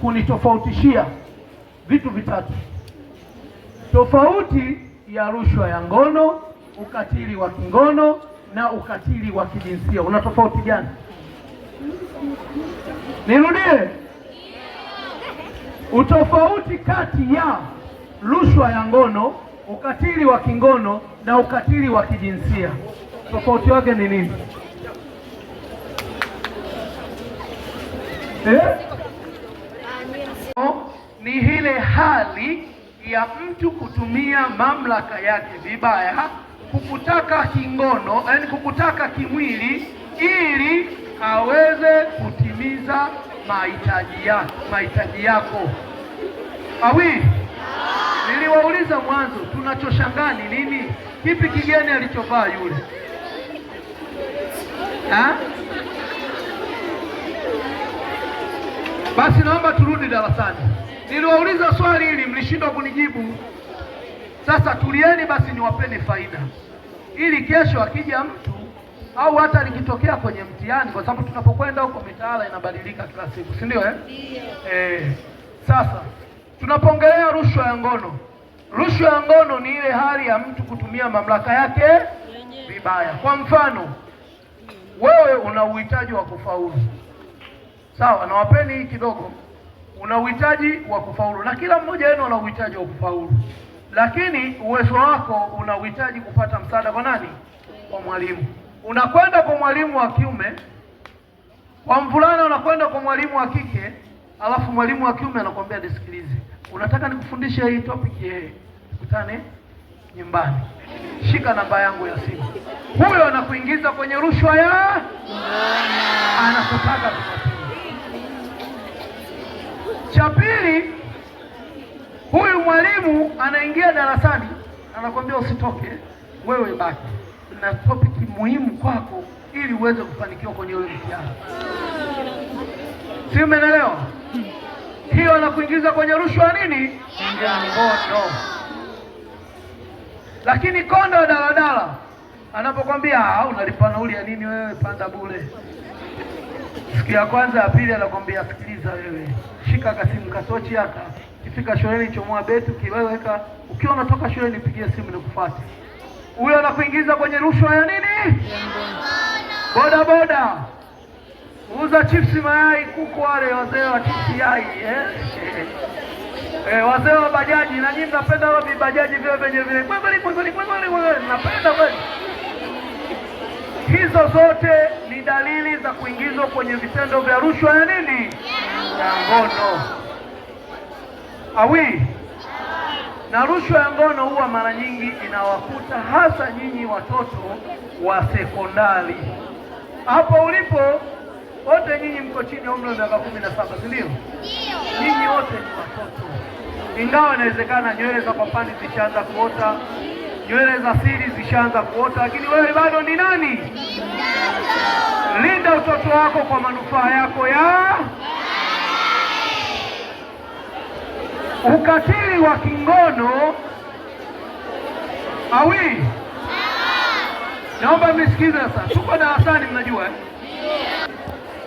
Kunitofautishia vitu vitatu: tofauti ya rushwa ya ngono, ukatili wa kingono na ukatili wa kijinsia una tofauti gani? Nirudie, utofauti kati ya rushwa ya ngono, ukatili wa kingono na ukatili wa kijinsia, tofauti wake ni nini? Eh? Ni ile hali ya mtu kutumia mamlaka yake vibaya kukutaka kingono, yaani kukutaka kimwili ili aweze kutimiza mahitaji yako. Awi, niliwauliza mwanzo, tunachoshangaa ni nini? Kipi kigeni alichovaa yule ha? Basi naomba turudi darasani. Niliwauliza swali hili mlishindwa kunijibu. Sasa tulieni basi, niwapeni faida ili kesho akija mtu au hata likitokea kwenye mtihani, kwa sababu tunapokwenda huko mitaala inabadilika kila siku, si ndio eh? Sasa tunapoongelea rushwa ya ngono, rushwa ya ngono ni ile hali ya mtu kutumia mamlaka yake vibaya. Kwa mfano, wewe una uhitaji wa kufaulu, sawa? Nawapeni hii kidogo. Una uhitaji wa kufaulu na kila mmoja wenu ana uhitaji wa kufaulu, lakini uwezo wako una uhitaji kupata msaada kwa nani? Kwa mwalimu. Unakwenda kwa mwalimu wa kiume, kwa mvulana unakwenda kwa mwalimu wa kike, alafu mwalimu wa kiume anakuambia nisikilize, unataka nikufundishe hii topic? Yeye tukutane nyumbani, shika namba yangu ya simu. Huyo anakuingiza kwenye rushwa ya anakutaka kukatili. Cha pili, huyu mwalimu anaingia darasani anakwambia usitoke, wewe baki na topic muhimu kwako ili uweze kufanikiwa kwenye ule mtihani. Si umeelewa? Hiyo anakuingiza kwenye rushwa nini? Ya ngono. Lakini konda wa daladala anapokwambia unalipa nauli ya nini wewe, panda bure. Siku ya kwanza ya pili anakwambia sikiliza wewe, shika kasimu katochi haka, kifika shuleni chomoa betu kiweweka, ukiwa unatoka shule nipigie simu nikufuate. Huyo anakuingiza kwenye rushwa ya nini? Boda boda, uza chipsi mayai kuku, wale wazee wa chipsi yai eh? Wazee wa bajaji, na nyinyi mnapenda wale vibajaji vile vyenye vile kweli kweli kweli kweli, mnapenda kweli. Hizo zote ni dalili za kuingizwa kwenye vitendo vya rushwa ya nini? Ya ngono. Awi na rushwa ya ngono huwa mara nyingi inawakuta hasa nyinyi watoto wa sekondari. Hapo ulipo wote nyinyi mko chini ya umri wa miaka 17, si ndio? Nyinyi wote ni watoto, ingawa inawezekana nywele za kwapani zishaanza kuota, nywele za siri zishaanza kuota, lakini wewe bado ni nani? Linda utoto wako kwa manufaa yako ya ukatili wa kingono. Awi, naomba mnisikize sasa, tuko darasani, mnajua eh?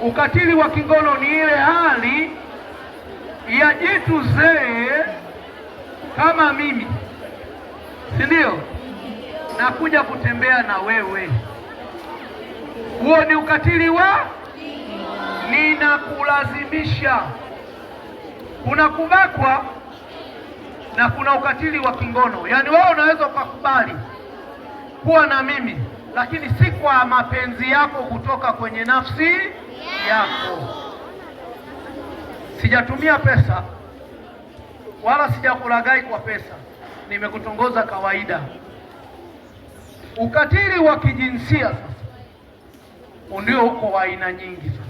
Ukatili wa kingono ni ile hali ya jitu zee kama mimi, si ndio? Nakuja kutembea na wewe, huo ni ukatili wa ninakulazimisha. Kuna kubakwa na kuna ukatili wa kingono. Yaani wewe unaweza ukakubali kuwa na mimi, lakini si kwa mapenzi yako kutoka kwenye nafsi yako. Sijatumia pesa wala sijakulaghai kwa pesa, nimekutongoza kawaida. Ukatili wa kijinsia sasa ndio uko wa aina nyingi. Sasa